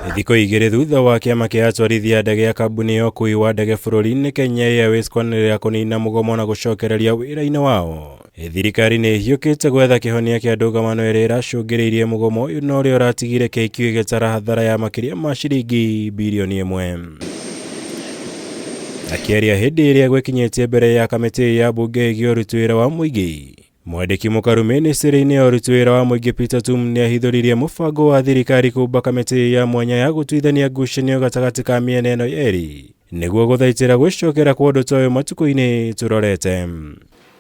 Thikũ 2 thutha wa kĩama kĩa atwarithia ndege ya kambuni ya ũkui wa ndege bũrũri-inĩ Kenya Airways kwanĩrĩra kũnina mũgomo na gũcokereria wĩra-inĩ wao. Thirikari nĩ ĩhiũkĩte gwetha kĩhonia kĩa ndũgamano ĩrĩa ĩracũngĩrĩirie mũgomo ũyũ na ũrĩa ũratigire KQ ĩgĩtara hathara ya makĩria ma ciringi birioni 1. Akĩaria hĩndĩ ĩrĩa gwĩkinyĩtie mbere ya kamĩtĩ ya mbunge ĩgiĩ ũruti wĩra wa mũingĩ, Mwandĩki mũkaru mĩnĩstĩrĩ-inĩ ya ũruti wĩra wa mũingĩ Peter Tum nĩ ahithũririe mũbango wa thirikari kũmba kamĩtĩ ya mwanya ya gũtuithania ngucanio gatagatĩ ka mĩena ĩno yerĩ nĩguo gũthaitĩra gwĩcokera kwa ũndũ ta ũyũ matukũ-inĩ tũrorete.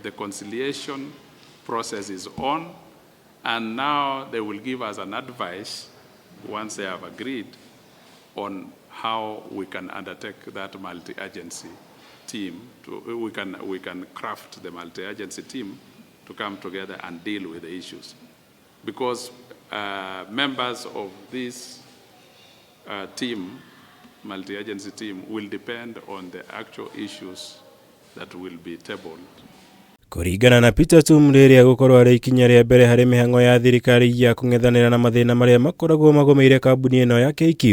The conciliation process is on and now they will give us an advice once they have agreed on how we can undertake that multi-agency team to, we can craft the multi-agency team to come together and deal with the issues. Because members of this team, multi-agency team, will depend on the actual issues that will be tabled. Kũringana na Peter Tum, rĩrĩa gũkorwo arĩ ikinya rĩa mbere harĩ mĩhang'o ya thirikari ya kũng'ethanĩra na mathĩna marĩa makoragwo magũmĩire kambuni ĩno ya KQ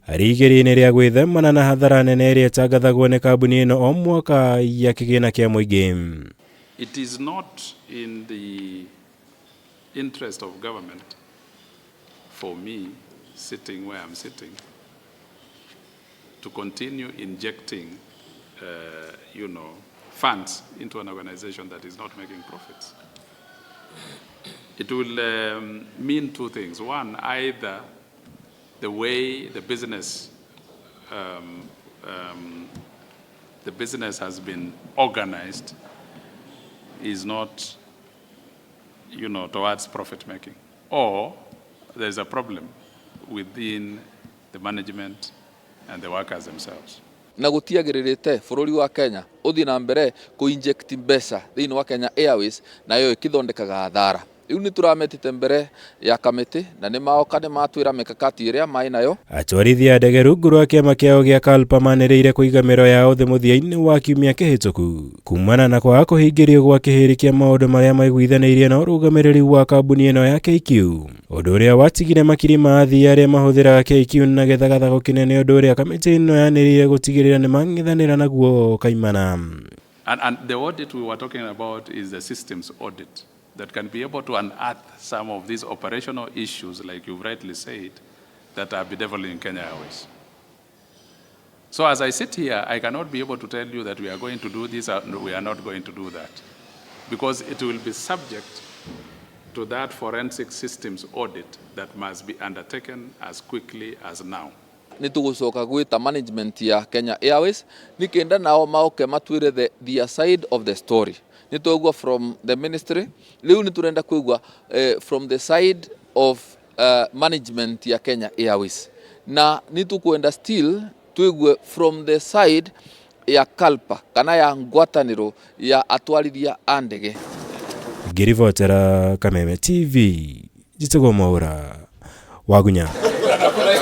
harĩ igeria-inĩ rĩa gwĩthemana na hathara nene ĩrĩa ĩtangathagwo nĩ kambuni ĩno o mwaka ya kĩgĩna kĩa mũingĩ. It is not in the interest of government for me sitting where I'm sitting to continue injecting funds into an organization that is not making profits. It will mean two things. One, either the way the business has been organized is not towards profit making, or there's a problem within the management and the workers themselves. Na gũtiagĩrĩrĩte bũrũri wa Kenya ũthiĩ na mbere kũ inject mbeca thĩinĩ wa Kenya Airways nayo ĩkĩthondekaga hathara. Rĩu nĩ tũrametĩte mbere ya kamĩtĩ na nĩ maoka nĩ matwĩra mikakati ĩrĩa maĩ nayo. Atwarithia a ndege rungu rwa kĩama kĩao gĩa KALPA manĩrĩire kũiga mĩro yao thĩ mũthia-inĩ wa kiumia kĩhĩtũku kumana na kwaga kũhingĩrio gwa kĩhĩri kĩa maũndũ marĩa maiguithanĩirie na ũrũgamĩrĩri wa kambuni ĩno ya KQ, ũndũ ũrĩa watigire makiri ma athii arĩa mahũthĩraga KQ na gĩthagathago kĩnene, ũndũ ũrĩa kamĩtĩ ĩno yanĩrĩire gũtigĩrĩra nĩ mang'ethanĩra naguo kaimana. And the audit we were talking about is the systems audit that can be able to unearth some of these operational issues, like you've rightly said, that are bedeviling Kenya Airways. So as I sit here, I cannot be able to tell you that we are going to do this and we are not going to do that, because it will be subject to that forensic systems audit that must be undertaken as quickly as now. Nĩ tũgũcoka gwĩta management ya Kenya Airways nĩ kenda nao maoke matwĩre their side of the story. Nĩ twaigua from the ministry, rĩu nĩ tũrenda kũigua from the side of management ya Kenya Airways, na nĩ tũkwenda still tũigue from the side ya KALPA kana ya ngwatanĩro ya atwarithia a ndege. Ngĩribotera Kameme TV, njĩtagwo Mwaũra Wagunya.